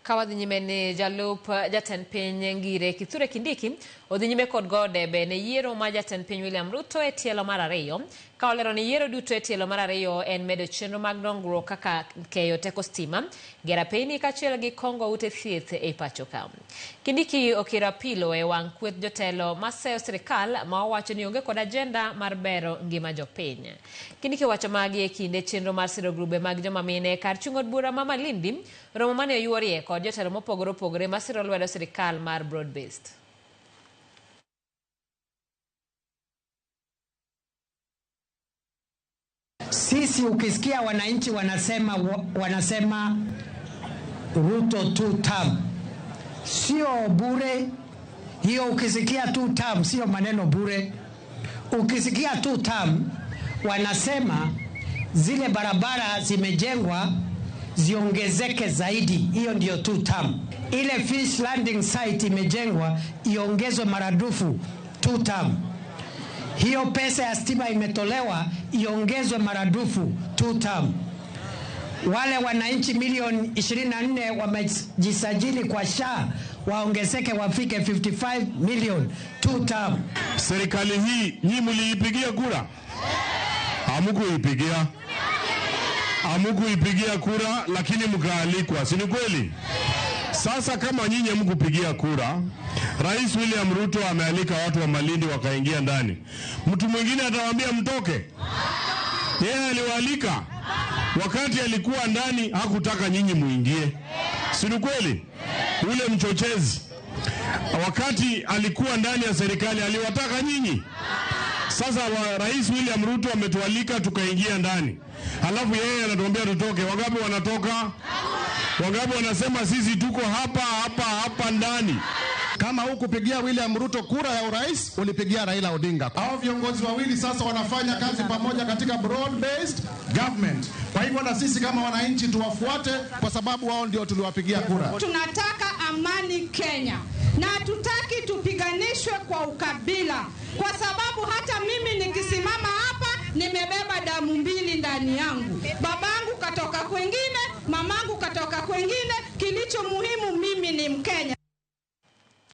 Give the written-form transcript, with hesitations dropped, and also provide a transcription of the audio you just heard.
Ka wadhi nyime ni jalup jatend piny Ngire Kithure Kindiki odhi nyime kod goyo debe ne yiero ma jatend piny William Ruto e tielo mar ariyo, ka olero ni yiero duto e tielo mar ariyo en medo chenro mag dongruok kaka keyo teko stima, gero apeyni kaachiel gi kongo ute thieth e pacho ka. Kindiki okiro apilo e wang' kweth jotelo maseyo sirikal ma owacho ni onge kod agenda mar bero ngima jopiny. Kindiki owacho magi e kinde chenro mar siro grube mag joma mine kar chung' od bura ma Malindi, romo mane oyuorie kod jotelo mopogore opogore masiro lwedo sirikal mar broad based. Sisi ukisikia wananchi wanasema Ruto two term, sio bure hiyo. Ukisikia two term sio maneno bure. Ukisikia two term wanasema zile barabara zimejengwa ziongezeke zaidi, hiyo ndio two term. Ile fish landing site imejengwa iongezwe maradufu, two term. Hiyo pesa ya stima imetolewa iongezwe maradufu, two term. Wale wananchi milioni 24 wamejisajili kwa SHA waongezeke wafike 55 million, two term. Serikali hii nyinyi mliipigia kura? Hamkuipigia. Hamkuipigia kura, lakini mkaalikwa, si ni kweli? Sasa kama nyinyi hamkupigia kura, Rais William Ruto amealika watu wa Malindi wakaingia ndani. Mtu mwingine atawaambia mtoke? Yeye aliwaalika. Wakati alikuwa ndani hakutaka nyinyi muingie. Si ni kweli? Ule mchochezi. Wakati alikuwa ndani ya serikali aliwataka nyinyi. Sasa Rais William Ruto ametualika tukaingia ndani. Halafu yeye anatuambia tutoke. Wangapi wanatoka? Wangapi wanasema sisi tuko hapa hapa hapa ndani? Kama hukupigia William Ruto kura ya urais, ulipigia Raila Odinga. Hao viongozi wawili sasa wanafanya kazi pamoja katika broad based government. Kwa hivyo na sisi kama wananchi tuwafuate, kwa sababu wao ndio tuliwapigia kura. Tunataka amani Kenya, na hatutaki tupiganishwe kwa ukabila, kwa sababu hata mimi nikisimama hapa nimebeba damu mbili ndani yangu. Babangu katoka kwingine, mamangu katoka kwingine. Kilicho muhimu mimi ni Mkenya.